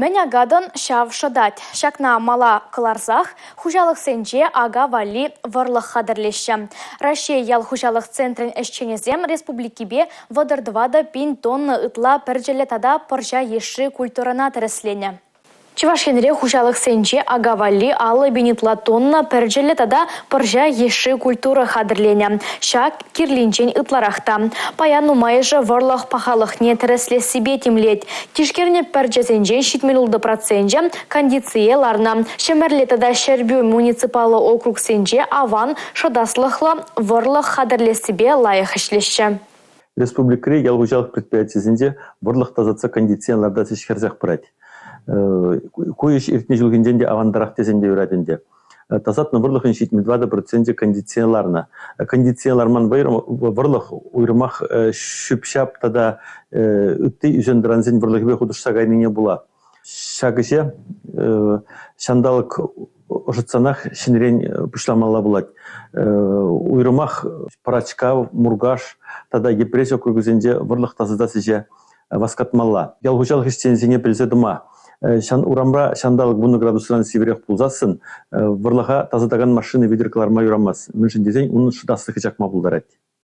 Мӗн акатӑн, ҫав шӑтать. Ҫакна мала кӑларсах хуҫалӑхсенче ака валли вӑрлӑх хатӗрлеҫҫӗ. Раҫҫей ял хуҫалӑх центрӗн ӗҫченӗсем республикипе 34 пин тонна ытла пӗрчӗллӗ тата пӑрҫа йышши культурӑна тӗрӗсленӗ. Чӑваш Енре хуҫалӑхсенче ака валли 50 пин ытла тонна пӗрчӗллӗ тата пӑрҫа йышши культура хатӗрленӗ. Ҫак кирлинчен ытларах та. Паян нумайӑшӗ вӑрлӑх пахалӑхне тӗрӗслессипе тимлет. Тишкернӗ пӗрчӗсенчен 76 проценчӗ кондицие ларнӑ. Ҫӗмӗрле тата Ҫӗрпӳ муниципаллӑ округсенче аван шӑтаслӑхлӑ вӑрлӑх хатӗрлессипе лайӑх ӗҫлеҫҫӗ. Республикӑри ял хуҫалӑх предприятийӗсенче вӑрлӑх тасатса кондицие лартас ӗҫ хӗрсех пырать. Ку ӗҫ иртнӗ ҫулхинчен те авантарах тесен те юрать ӗнтӗ. Тасатнӑ вӑрлӑхӑн 74 проценчӗ кондицие ларнӑ. Кондицие ларман вӑрлӑх уйрӑмах ҫӳп-ҫап тата ытти ӳсен-тӑрансен вӑрлӑхӗпе хутӑшса кайнине пула. Ҫак ӗҫе ҫанталӑк ӑшӑтсанах ҫӗнӗрен пуҫламалла пулать. Уйрӑмах Пӑрачкав, Муркаш тата Йӗпреҫ округӗсенче вӑрлӑх тасатас ӗҫе васкатмалла. Ял хуҫалӑх ӗҫченӗсене пӗлсе тӑма урамра ҫанталӑк 10 градусран сивӗрех пулсассӑн вӑрлӑха тасатакан машина витӗр кӑларма юрамасть, мӗншӗн тесен унӑн шӑтаслӑхӗ чакма пултарать.